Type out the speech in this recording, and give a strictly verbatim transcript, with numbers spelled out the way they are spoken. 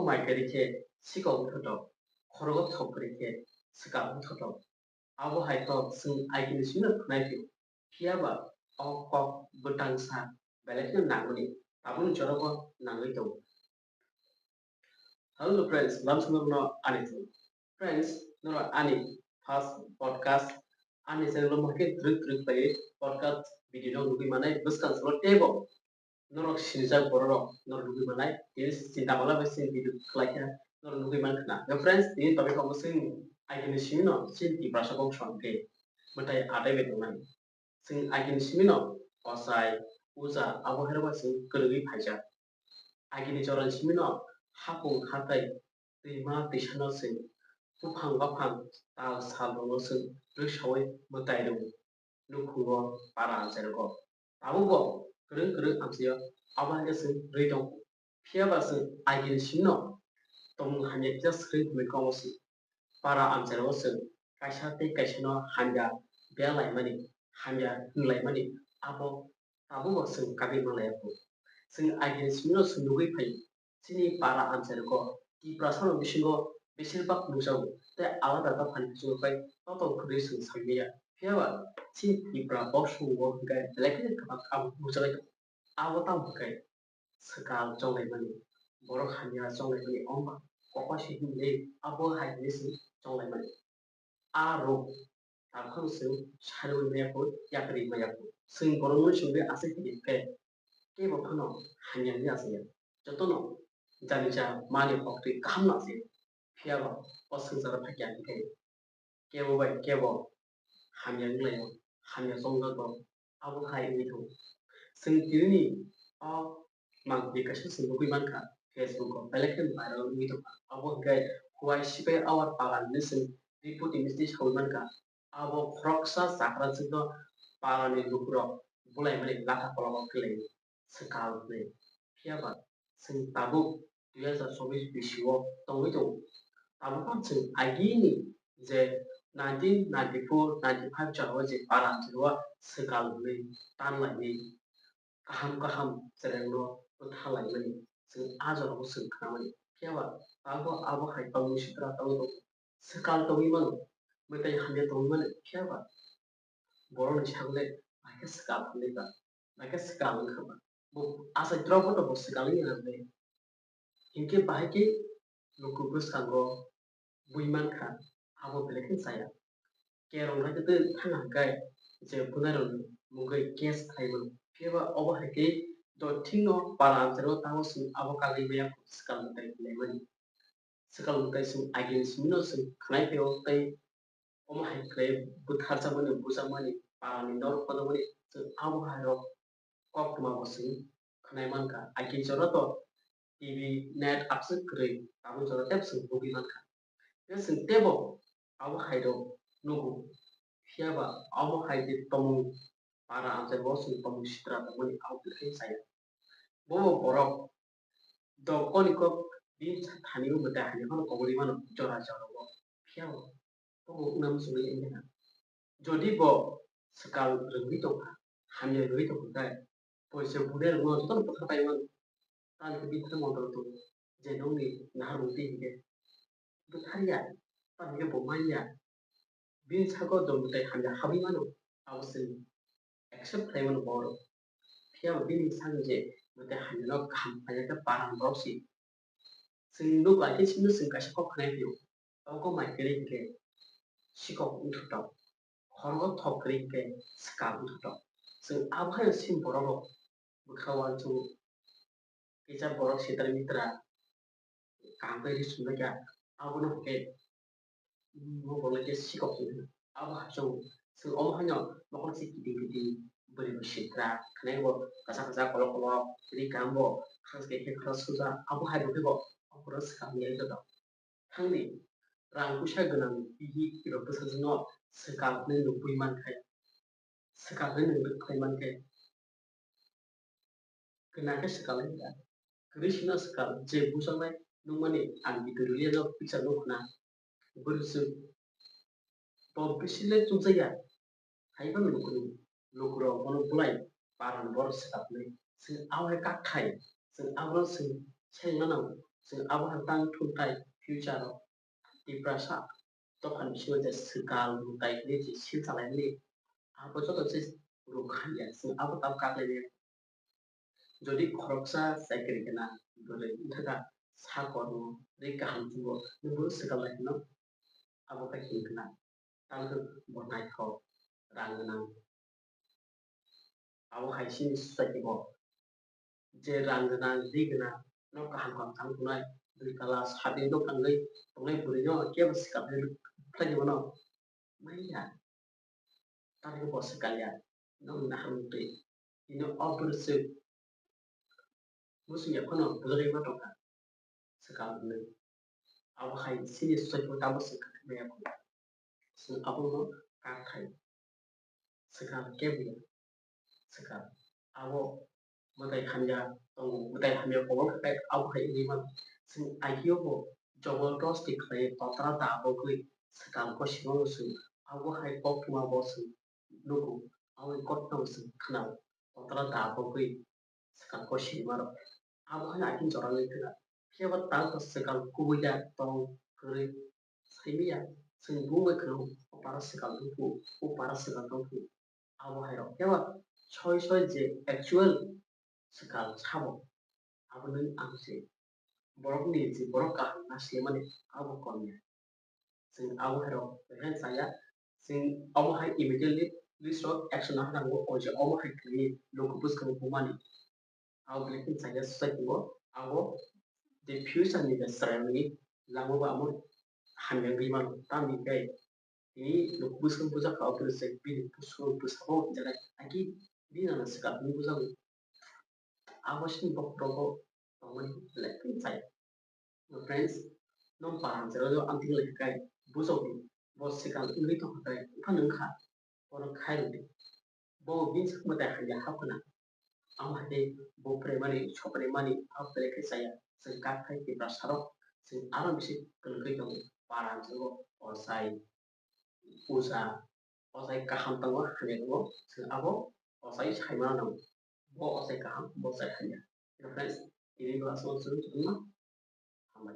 Mai kwrwi khe sikok wngthotok, khorogo thok kwrwi khe swkang wngthotok. Abo hai kok chwng agini simi no khwnai phio, phiya ba o kok bwtang sa belai kheno nangmani, tabukni jora bo nangwi tongo. Hello friends, lamsano no ani thung. Friends, norok ani first podcast ani channel o mohke twrwk twrwk khlaiwi podcast video no nugwi manai bwskang salo teibo norok sinijak bororok norok nugwi manai tini sinta mala bai sini video khlaikha norok nugwi mankha na. Yo friends, tini topic omo chwng agini simi no chini Tiprasa bongso hwnkhe mwtai atai bai tongnai. Chwng agini simi no ochai, uja abo hai rok bai chwng kwrwngwi phaijak. Agini jorani simi no hapung hatai, twima twisano chwng buphang baphang tal sal rokno chwng rwksaui mwtai rw nukhungo para amchai rogo. Tabukbo kwrwng kwrwng amchaio abo hai khe chwng rwi tongo. Phiya ba chwng agini simi no tongmung hamya kisa swrwng hwnwi kok se. Para amchaio chwng kaisa tei kaisa no hamya belaimani, hamya hwnlaimani abo tabukbo chwng kagwi manlaiya kho. Chwng agini simi no chwng nugwi phaio. Chini para amchairokgo Tiprasa rok bisingo besir bak nukjago tei alada dophani bisingo bai totol kwrwi chwng saimanya. Phiya ba chini Tipra bosongo hwnkhe belai kheno kwbang abo nukjagwi tongo. Abo tamo hwnkhe swkang chonglaimani, borok hamya chonglaimani, wngba kokosi hinwi abo hai hinwi se chonglaimani. A rok tabkhano chwng sariui maya kho, yakarwi maya kho. Chwng borokno chwngwi aswk khe kebo phano hamya wngwi achaiya. Jotono jani ja mani koktwi kaham no achaiya. Phiya ba o swngcharo phai khe ang khe kebo bai kebo hamya wnglaio, hamya chongjago, abo hai wngwi thango. Chwng tinini o mangpili kaisa chwng nugwi mankha, Facebook o belai kheno viral wngwi tongkha. Abo hwnkhe Huai Sipai Awar Palan hinwi chwng report ni bisingtwi saui mankha. Abo khoroksa chakra chwngno palani lukurok bulaimani lakha kologo khlaiwi swkang hwnwi. Phiya ba chwng tabuk dui hazar chobbish bisio tongwi tongo. Tabuk phano chwng agini je nineteen ninety-four ninety-five jorao je para amchaio swkang hwnwi tanlaiwi kaham kaham cherengno bwtharlaimani chwng a jorao chwng khnamani. Phiya ba tabuk abo hai tongmung sitra tongwi tongo. Swkang tongwi mano, mwtai hamya tongwi mano, phiya ba borokni sakle baikhe swkang hwnwi ba, baikhe swkang wngkha ba. Bo achai drop bo to bo swkang wngya nang le. Hinkhe bahai khe luku bwskango bui mankha, abo belai khe chaya. Kerong bai khe tei thang hwnkhe je bwnairokni mungwi case khlai mano. Phiya ba obo hai khe dothingno para amchaio tamo chwng abo kagwi maya swkang mwtai khlaimani. Swkang mwtai chwng agini simi no chwng khnai phio tei omo hai khe bwtharjakmani, bujakmani, parani norok kojakmani chwng abo hai rok koktwma bo chwng khnai mankha. Agini jora to T V, net aswk kwrwi, tabuk jora tei chwng nugwi mankha. Tei chwng teibo abo hai rok nugo, phiya ba omo hai je tongmung para amchai bo chwng tongmung sitra tongmani abo khe chaya. Bo borok Dokoni kok bini thani o mwtai hamya phano kobori mano jora jora o. Phiya bo bobo wngna muchungwi wngya na. Jodi bo swkang rwgwi tongkha, hamya rwgwi tongkha khe, bo se bune rwgno jotono bwthar pai mano. Tamni hwnkhe bini thani montro tongo je nokni naharmung twi hinkhe bwtharya, tamni hwnkhe bo manya. Bini sago do mwtai hamya habwi mano, abo chwng accept khlai mano borok. Phiya bo bini bwsakni je mwtai hamyano kaham khlai khe para borok se. Chwng nuk lai khe chwngno chwng kaisa kok khnai phio. Abo kok mai kwrwi hinkhe sikok wngthotok, khorogo thok kwrwi hinkhe swkang wngthotok. Chwng abo haino chini borok rok bwkha uansukgo. Kisa borok sitra mitra kaham khe ri sumlaikha, abono hwnkhe, mm, bo bolai khe sikok tongmani. Abo hai chwng, chwng omo haino mokol se kiting kiting bwrwi bo sitra khnai bo kwchak kwchak kolok kolok ri kaham bo khas khe khe khara suja abo hai rwgwi bo oborok swkang ya joto. Thangdi rang puisa gwnang bihik rok bwsajwkno swkang hwnwi nukgwi mankhai, swkang hwnwi nwng rwkhlai mankhe. Gwnang khe swkang lai ya. Kwrwi sino swkang je bujaknai nukmani ang video rwliya no picture no khna. Bwrwi chwng bo bisi le chukjakya. Hai phano lukurok, lukurok bono bulai paran borok swkang hwnwi. Chwng abo hai kak khai, chwng abono chwng sai ma nango. Chwng abo hai tang thumtai future o Tiprasa dophani bisingo je swkang mutai hinwi je sil chalaimani abo joto se rwkha ya, chwng abo tamo kaklaimaya. Jodi khoroksa chakri gwnang bwrwi wngkha kha, sa kormo ri kaham chwngo, nwng bo swkang lai phano abo khe hwn gwnang, tamokhe bo naithok, rang gwnang. Abo hai chini society bo je rang gwnang, ri gwnang no kaham kaham thang tongnai, dui tala sadin dok tangwi tongnai bwrwi no kebo swkang khlai di mano. Maya. Tamni bo swkang ya. Nokni naharmung twi. Tini o bwrwi se bwswk ya phano bwlwrwi ma tongkha. Swkang hwnwi. Abo hai chini society o tamo swkang maya kho. Chwng abono kak khai. Swkang kebo ya. Swkang. Abo mwtai hamya tongo, mwtai hamya kobor khe abo hai wngwi mano. Chwng agio bo joborbos twi khlai totra da bogwi swkang kosingo chwng abo hai koktwma bo chwng nugo, abo hai koktwma bo chwng khwnao, totra da bogwi swkang kosingo mano. Abo hai agini jora wngwi khna. Phiya ba tang swkang kubui ya tong kwrwi. Saimaya, chwng bumung bai kheno o para swkang tongphu, o para swkang tongphu. Abo hai rok khe ba soi soi je actual swkang sabo, abo nung ang se. Borok ni je borok kaham na se mani abo kom ya. Chwng abo hai rok rehai chaya, chwng omo hai immediately police rok action na nango, o je omo hai kwrwi luku bwskang bumani. Abo belai kheno chaya society o, abo je future ni je chwrairokni lama bo abo hamya wngwi mano. Tamni hwnkhe tini luku bwskango bujakha, abo se bini bwskango bwskango hwnjakha, agi bini ano swkang hwnwi bujago. Abo sini bokhorogo tongmani belai kheno chaya. Friends, nong para jora jora ang tingla kai bujok di, bo swkang wngwi tongkha kai, wngkha nung kha, bono khai rwdi. Bo bini sak mwtai hamya hap khna. Amo hai khe bo pwraimani, sophaimani, abo belai khe chaya. Chwng kak khai Tiprasa rok, chwng aro bisi kwlwngwi tongo. Para jora ochai, usa, ochai kaham tongo, hamya tongo. Chwng abo ochai saimano nango. Bo ochai kaham, bo ochai hamya. Friends, tini bo aswk chwng hambai.